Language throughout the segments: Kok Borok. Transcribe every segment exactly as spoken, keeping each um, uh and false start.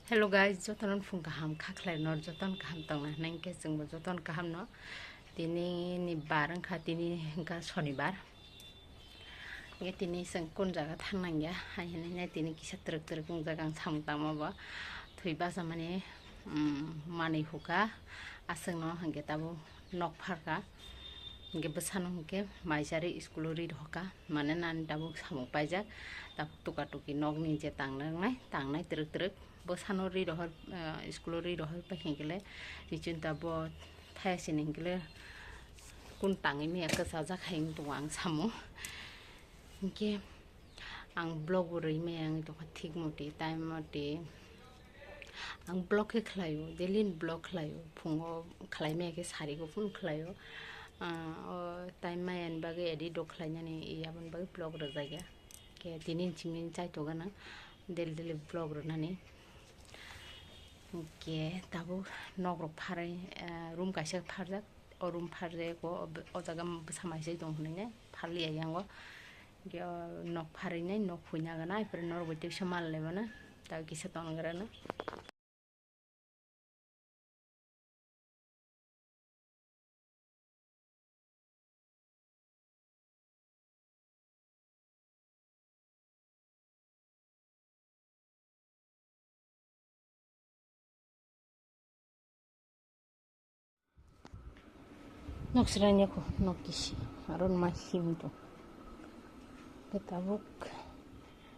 Hello guys, jotono phung kaham kha khlai no, joton kaham tongna hwnwi khe chwngbo joton kaham no. Tini ni bar wngkha, tini wngkha sonibar. Nge tini chwng kun jaga thang nang ya, hai hwnwi nai tini kisa twrwk twrwk wng jaga ang samung tangma bo. Thwi basa mani, um, manwi hukha, aswk no hwnkhe tabuk nok pharkha. Hwnkhe bwsano hwnkhe maisari school o ri rohorkha, mane nani tabuk samung paijak, tabuk tuka tuki nokni je tang nangnai, tangnai twrwk twrwk. Bwsano ri rohor, ah, school o ri rohor pai hwnkhe le, richun ta bo thaya sini hwnkhe le kun tangwi maya kwchajak hai wng tongo ang samung. Hwnkhe ang vlog bo rwi maya wng tongkha thik moti, time moti. Ang vlog khe khlaio, daily vlog khlaio. Phungo khlai maya khe sari kuphun khlaio. Ah, o time maya ni bagwi edit rok khlainani, aboni bagwi vlog rwjak ya. Khe tini chini chai tongana daily daily vlog rwnani. Khe tabuk nok rok pharwi, ah, room kaisa pharjak. O room pharjak o, o jaga bwsa maisai tong hwnwi nai pharliya yango. Khe o nok pharwi nai nok huina gana, aphuru norok bai tei kisa mal le mano. Tabuk kisa ton gra na. Nok sranya ko, nok kisi, aro ma sim to. Ke tabuk,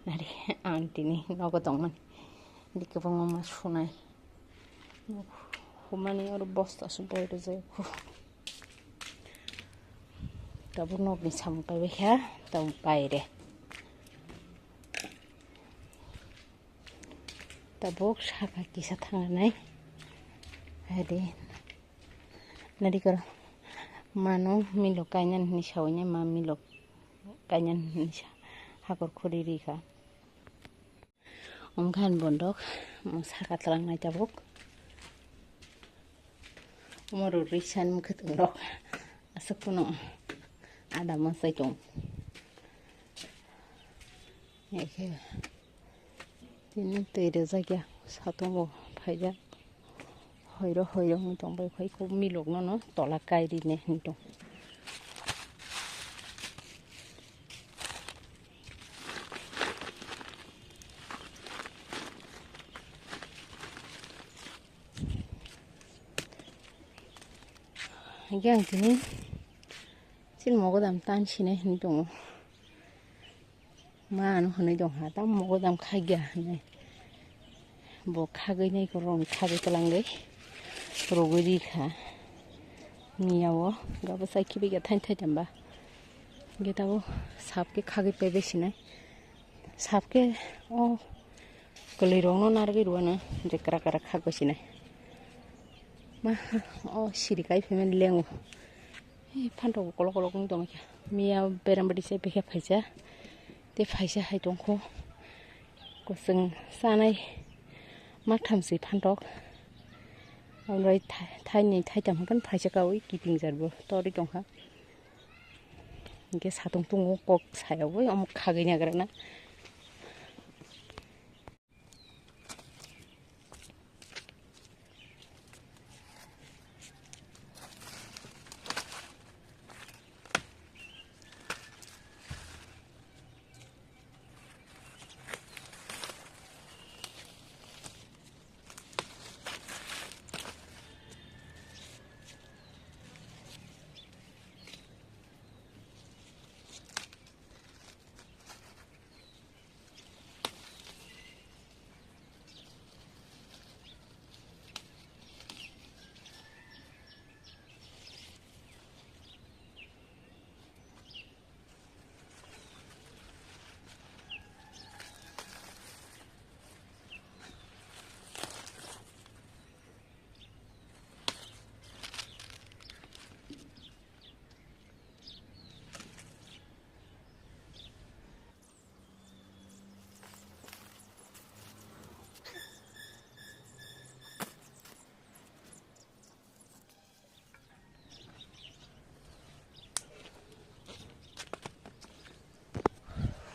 nari, ang tini nogo tongmani. Di kwbangma ma sunai. Nok humani aro bosta se boi rwjak ko. Tabuk nokni samung paibai kha, tabuk baire. Tabuk saka kisa thangnai. Adi. Nadi koro. Mano milok kainani hinwi sawi nai, ma milok kainani hinwi sa-, hakor khuri ri kha. Omo khe ani bondok, omo saka twlang nai tabuk. Omo rw rwi sani mwkhwtwng rok aswk phano ada mwsai tong. Hai khe tini twi rwjak ya, satung bo phaijak. Hoiro hoiro wng tong bai, phai khe milok no no tola kai ri ne hinwi tong. Hingke ang tini chini mogodam tan sinai hinwi tongo. Ma ano hwnwi tongkha, tamo mogodam khagya hinwi. Bo khagwi nai, rong khagwi twlangwi rwgwi rikha. Miyao gabasai khibi khe thain thaitamba. Hingke tabuk sap khe khagwi paibai sinai. Sap khe o kwlwirokno narwgwi rwano je kwrak kwrak khagwi sinai. Ma o siri kai phaimani lengo. Ei phantok bo kolok kolok wng tongkha. Miya berambadi se bekhe phaisa. Tei phaisa hai tongkho. Kwchwng chanai mathamsi phantok. Omo bai tha-, thaini thaitham hwnkhe phaisa kaui kiting jar bo torwi tongkha. Hingke satung tungo kok sayawi omo khagwi nagrana.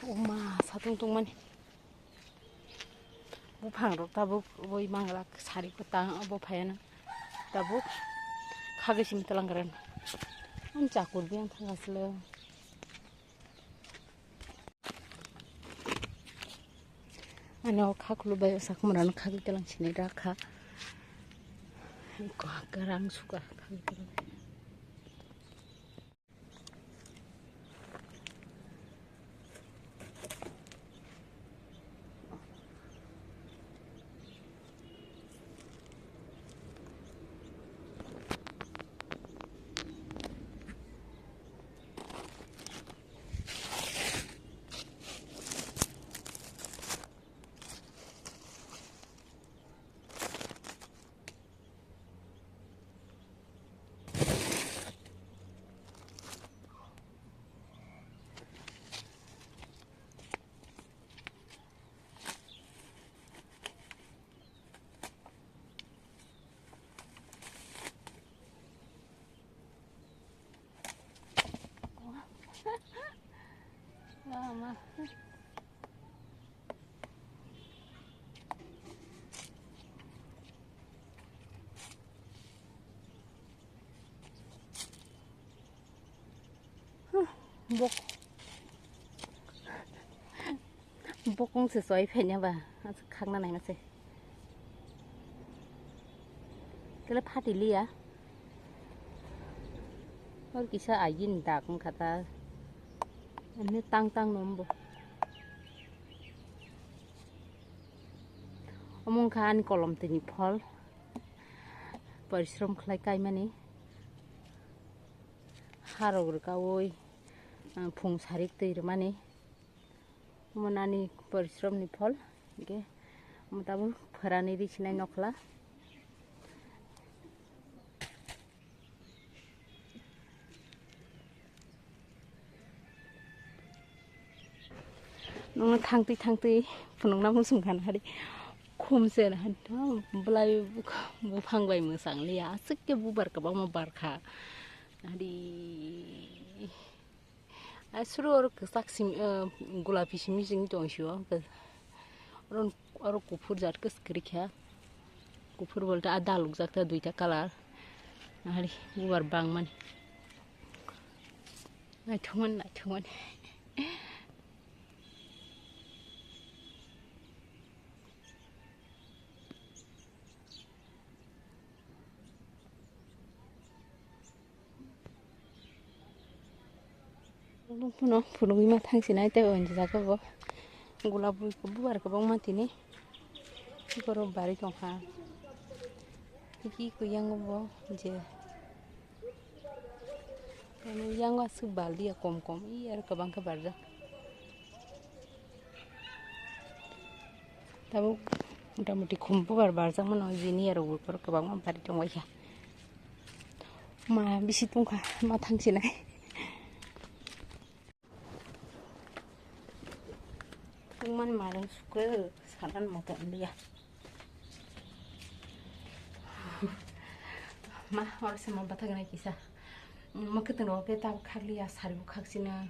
Oma, satung tungmani. Bo Phangrok tabuk ui manglak sari kwtang abo phaiano tabuk khagwi simi twlang karen. Ang chakur biang thang asle. Ano kha khulu bai sakhumrano khagwi twlang sini rakha. Ko garang suka khagwi twlang. Lama. Bok. Bokong se soi phenya ba. Aswk khakna naima se. Kele phati liya. Or kisa agin dak wngkha ta. Ani tang tang nombo. Omo wngkha ani kolom tini phol. Porishrom khlai kaimani. Harok rwkaui, ah, phung sarik twi rwmani. Omo nani porishrom ni phol. Hingke omo tabuk pharani ri sinai nokla. Nungno thangtwi thangtwi phunukna muchung kha nahari. Khumse nahari, belai buphang bai mwchang liya. Aswk khe bubar kwbangma barkha. Nahari. Aswk oro kwchak sim, eh, gulapi simi simi tong sio. Oro, oro kuphur jat kwchwrwikha. Kuphur bolte a dalukjak ta duita colour. Nahari bubar bangmani. Naithokmani, naithokmani. Phunuk, phunukgwi ma thangsinai tei o jaga bo gulab bubar kwbangma tini borok bari tongkha. Tiki kuyang bo je. Yang aswk baldi ya kom kom, i aro kwbang khe barjak. Tabuk mota moti khum bubar barjak mano, jini aro bubar kwbangma bari tongbaikha. Ma bisi tongkha, ma thangsinai. Tungmani marung sukhe salan moto liya. Ma, oro se ma bathaknai kisa. Ma kwtwng rok khe tabuk khakliya, sari bo khaksina.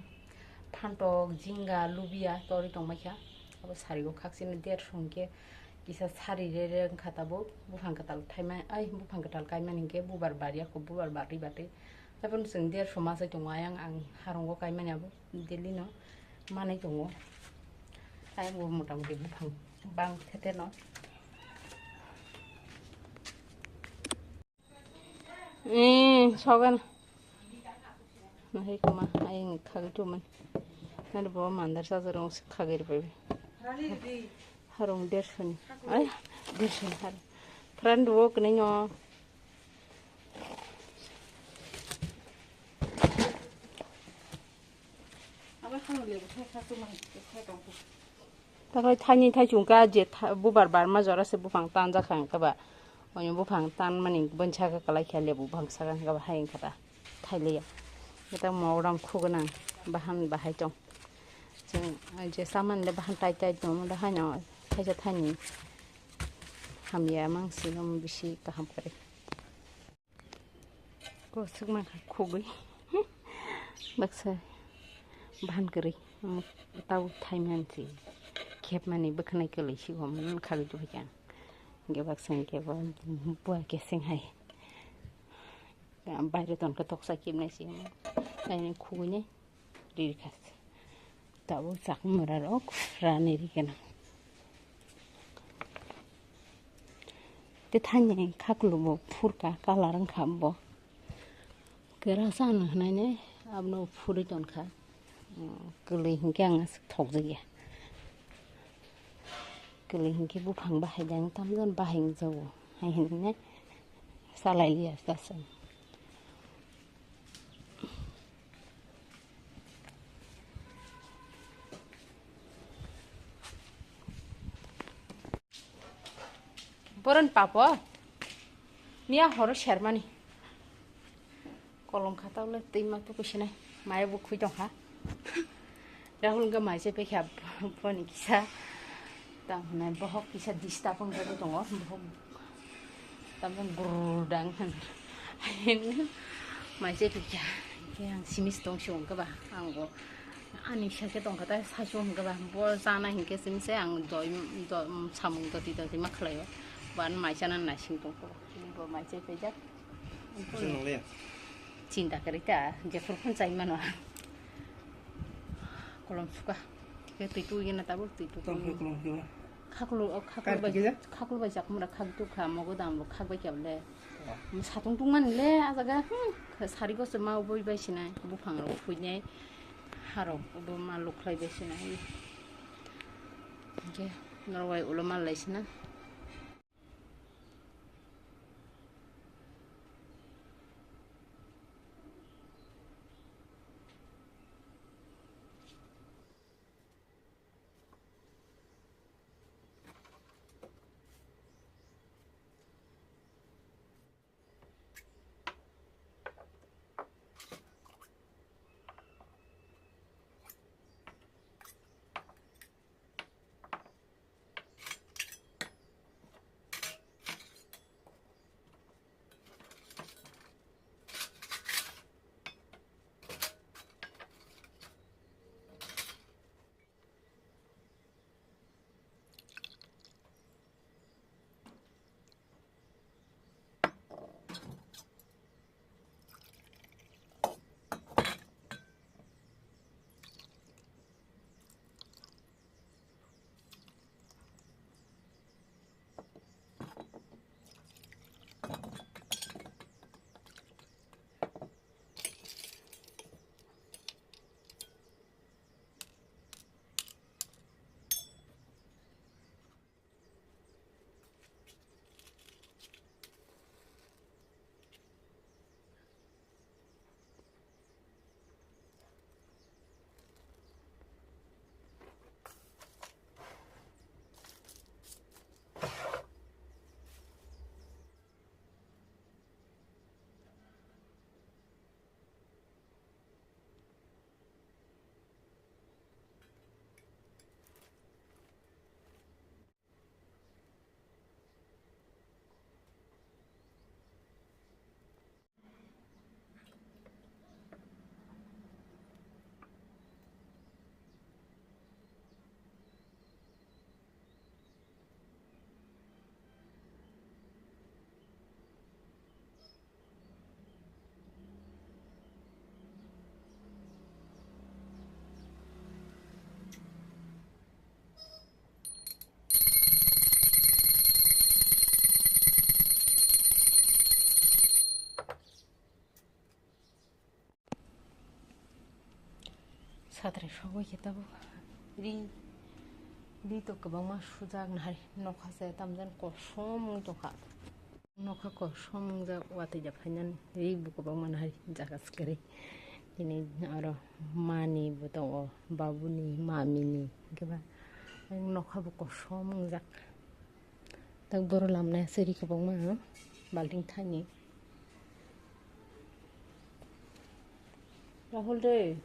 Phantok, jinga, lubia, tori tongbaikha. Abo sari bo khaksina derso hwnkhe kisa sari re re wngkha tabuk. Buphang kwtal thaima, ai, buphang kwtal kaimani hwnkhe bubar barya kho, bubar barwi batwi. Haphano chwng derso masai tongo ayang ang harungo kaimani abo. Daily no manwi tongo. Ayang bo mota moti buphang bang thete no. Eh, sogan. Nahai kuma ayang khagwi tuman. Nari bo mandar sajarong khagwi rwbai. Harung derso ni. Ai, derso ni harung. Friend wo kwnwi no. Taklai thaini thai chungkha je tha-, bubar barma jora se buphang tanjak kha hwnkhe ba. Oino buphang tanmani bonsa khe kwlai khe lebu buphang saka hwnkhe ba hai wngkha ta. Thailiya. Khe ta mogram khugwnang bahan bahai tong. Chwng je saman le bahan tai tai tongmo da haino thaisa thaini hamya mangsi omo bisi kaham kwrwi. Koswk mankha khugwi. Baksa bahan kwrwi. Omo tau thaimansi. Khepmani bwkhanai kwlwi si bo mwn khabi duhai khe ang. Hwnkhe baksa hwnkhe bo bua keseng hai. Baire tonkhe toksa kebnai si kainwi khugui nai ri rikha. Tabuk chakmura rok rani ri gana. Te thani khaklu bo phurka colour wngkha bo. Kwrasa ano hwnai ne abono phurwi tonkha. Kwlwi hinkhe ang aswk thokjakya. Kwlwi hinkhe buphang bahai dang tamjani bahai wngjago. Hai hinwi ne salai liya sasa. Boron papo niya horo sermani. Kolom khata ule twi ma tuku sinai. Maya bo khui tongkha. Rahul ga mai se pekha boni kisa. Tang hwnai bohok kisa disturb wng jagwi tongo. Bohok tamjani gurr dang hwn. Mai se pekha. Ke ang simis tong si wngkha ba. Ang bo ani sa khe tongkha ta sa si wngkha ba. Bo jana hinkhe simis ang doi, doi, samung doti doti ma khlaio. Ban mai chana naising tongkha. Bo mai se pejak. Kuchung nung le. Chinta kwrwi ta, jephuru phano chai mano. Kolom suka. Khe twi tugwi gana tabuk twi tugwi. Tong khe kolom khe ba. Khaklu, o khaklu Kar bai, khe ja? Khaklu bai chakmura khak tuk kha, mogo dam rok khak bai khe le. Oh. Satung tung mani le, a jaga, hmm, sari goso ma boi bai sinai, buphang rok phuinai, harok bo ma lukhlai bai sinai. Hingkhe norok bai ulo ma lai sinai. Satrai sogwi khe tabuk ri, ri to kwbangma sujak nahari nokha se tamjani kosom wng tongkha. Nokha kosom wngjak watwi ja phainani ri bo kwbangma nahari jaga se kwrwi. Tini oro mani bo tongo, babuni, mamini hwnkhe ba nokha bo kosom wngjak. Tak boro lamnai aswk ri kwbangma balting thani. Rahul de.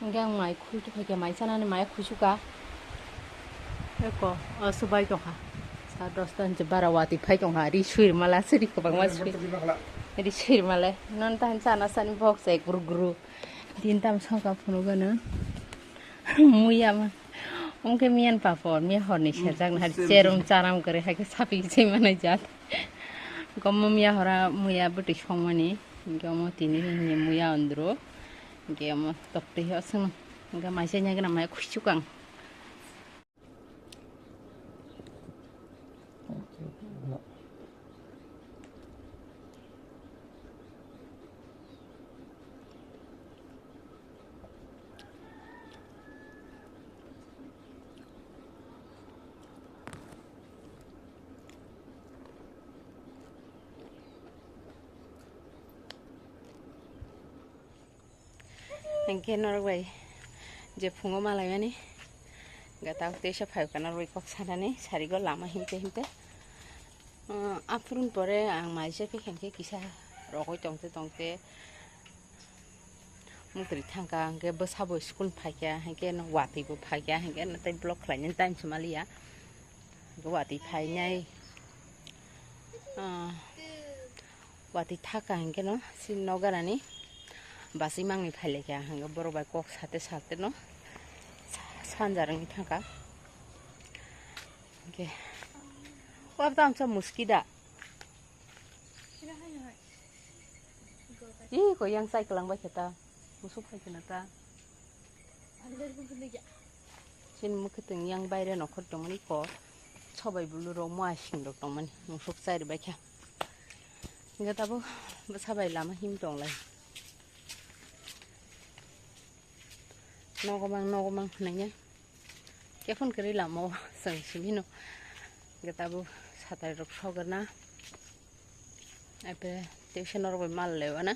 Hingke ang mai khultu phaikha, mai chanani mai khuisu ka. Eko, o, subai tongkha. Sa dosta hinse bara watwi phai tongkha. Ri suir mala, siri kwbangma sui. Ri suir male. Non ta hinsa na sani bok se guru guru. Din tam songka phunugano. Muya ma. Ongke miyan papor, miya horni serjak na, cherum charam kare, hai ke sapi se mana jat. Gomo miya hora muya bwtwi songmani. Gomo tini ni muya ondro. Hingke omo toktwi o chwng hingke mai se nai gana mai khuichukang. Hingke norok bai je phungo malaimani, gata teisa phai kha norok bai kok sanani sarigo lama himte himte. Ah, aphurun pore ang mai se pekhen khe kisa rogoi tongte tongte mukri thangkha, hingke bwsabo school phaikha, hingke watwi bo phaikha, hingke tei block khlainani time se maliya, watwi phainai. Ah, watwi thaka hingke no sini nok ganani basi mangni phailaikha, hingke borok bai kok sate sate no sa-, sanja rwngwi thangkha. Hingke wabda amsa muski da. Ih, ko yang sai kelang bai khe ta. Musuk phai kheno ta. Chini mukhe tong yang baire nokhor tongmani ko. Sobai bulu rok mo asing rok tongmani. Musuk chari bai kha. Hingke tabo bwsa bai lama him tong lai. Nogo mang, nogo mang hwnwi ya. Kephon kwrwi lama o chwng simi no. Hingke tabo satai rok sogorna. Ape tuition rok bai mal lewana.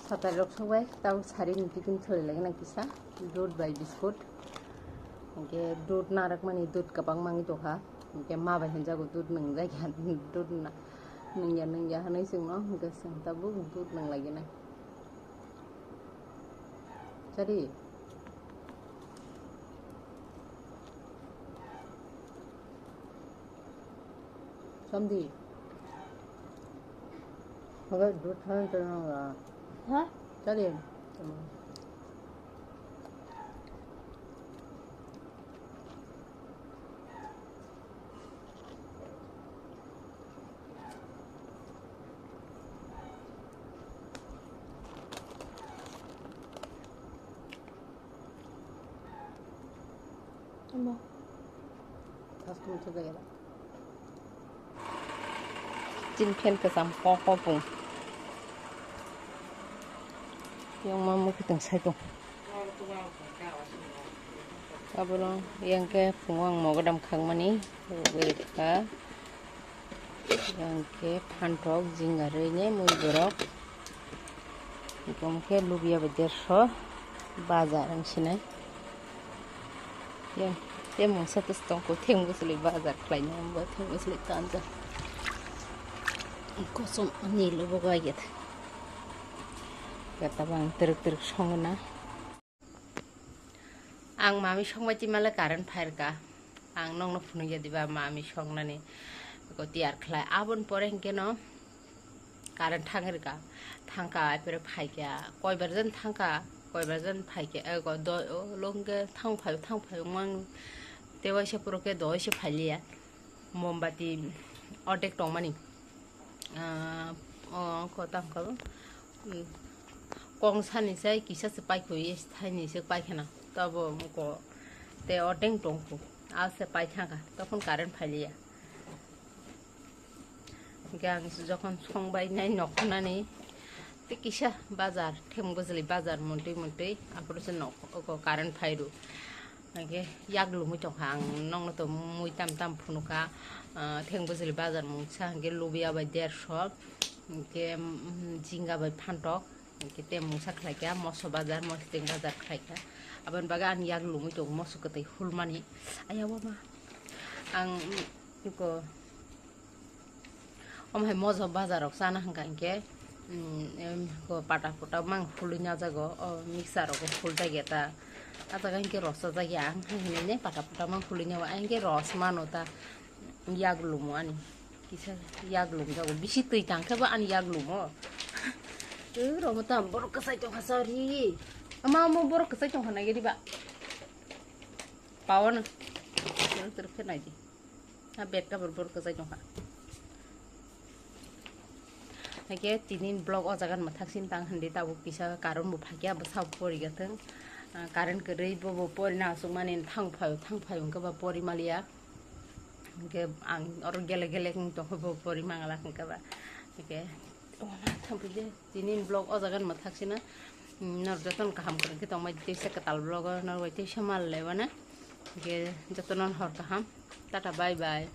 Satai rok sogbai, tabuk sari ni tiffin thori lagi na kisa, dud bai biskut. Hingke dud narak mani dud kwbang mangi tongkha. Hingke ma bai hinjago dud nwngjak ya, dud na-, nungya nungya hinui chwngno, hingke chwng tabuk dud nung lagi na. Chari. Samdi. Maga dud than than la. Ha? Chari. Omo. Thas tum thajak ya. Chini fan kwcham kok kok bung. Yang ma mukhe tong sai tong. Abono yang khe phungo ang mogodam khakmani rwgwi rwkha. Yang khe phantok, jingarwi ne mui borok. Bumkhe lubia bai derso bajar wng sinai. Yang te mungsa tes tongkho theng bwswlwi bajar khlainai, bo theng bwswlwi tanja. Kosom ani lobo gai get. Kata bang teruk teruk songna. Ang mami songbai twi male current phairwkha. Ang nokno phunukya diba mami songnani ko tiyar khlai. Aboni pore hinkhe no current thangwi rwkha. Thangkha, aphuru phaikha. Koibar jan thangkha, koibar jan phaikha. Ego do, o, longke thang phai, thang phai wngmang. Tewaisa puro khe doisa phailiya. Mombati ordek tongmani. Ah, o, ko tamo kabo. Hmm. Kong sani sai kisa se paikho, ye thaini se paikhana. Tabo ko te ordeng tongkho. A se paithangkha. Tokon current phailiya. Hingke ang jokhon songbai nai nokhnani te kisa bajar, theng bwswlwi bajar montwi montwi, aphuru se nok, oko current phairu. Hingke yak lumui tongkha ang nokno to mui tam tam phunukha, ah, theng bwswlwi bajar mungsa hingke lubia bai derso, hingke, mm, jinga bai phantok, Hwnkhe tei mungsa khlaikha, moso bazar, mosling bazar khlaikha. Aboni bagwi ang yak lumwi tongo moso kwtwi hulmani. Ayabo ma. Ang, mm, iko, omo hai moso bazar rok chana hwnkha hinkhe, mm, em, ko pata pota mang hulwi najago, o mixer rok huljakya ta. A jaga hinkhe rosajak ya ang, hai hinwi nai pata pota mang hulwi nago, ang hinkhe ros mano ta. Yak lumo ani. Kisa yak lum jago. Bisi twi tang khe bo ani yak lumo. Twi romo tam borok kwchai tong kha sari. Ama amo borok kwchai tong kha nai gari ba. Pawan. Terus terus khe nai di. Ha bed cover borok kwchai tong kha. Haikhe tinin vlog o jaga ni mwthak sin tang hindi tabuk kisa current bo phaikya bwsa bo poriga thung. Ah, current kwrwi bo bo porina aswk mani thang phaio thang phaio hwnkhe ba pori maliya. Hwnkhe ang oro gele gele wng tongkha bo pori mangala hwnkhe ba. Hwnkhe tini vlog o jaga ni mwthak sino. Norok jotono kaham kwrwng khe tongbai tei se kwtal vlog o norok bai tei se mal leibana. Hwnkhe jotono hor kaham. Tata bye bye.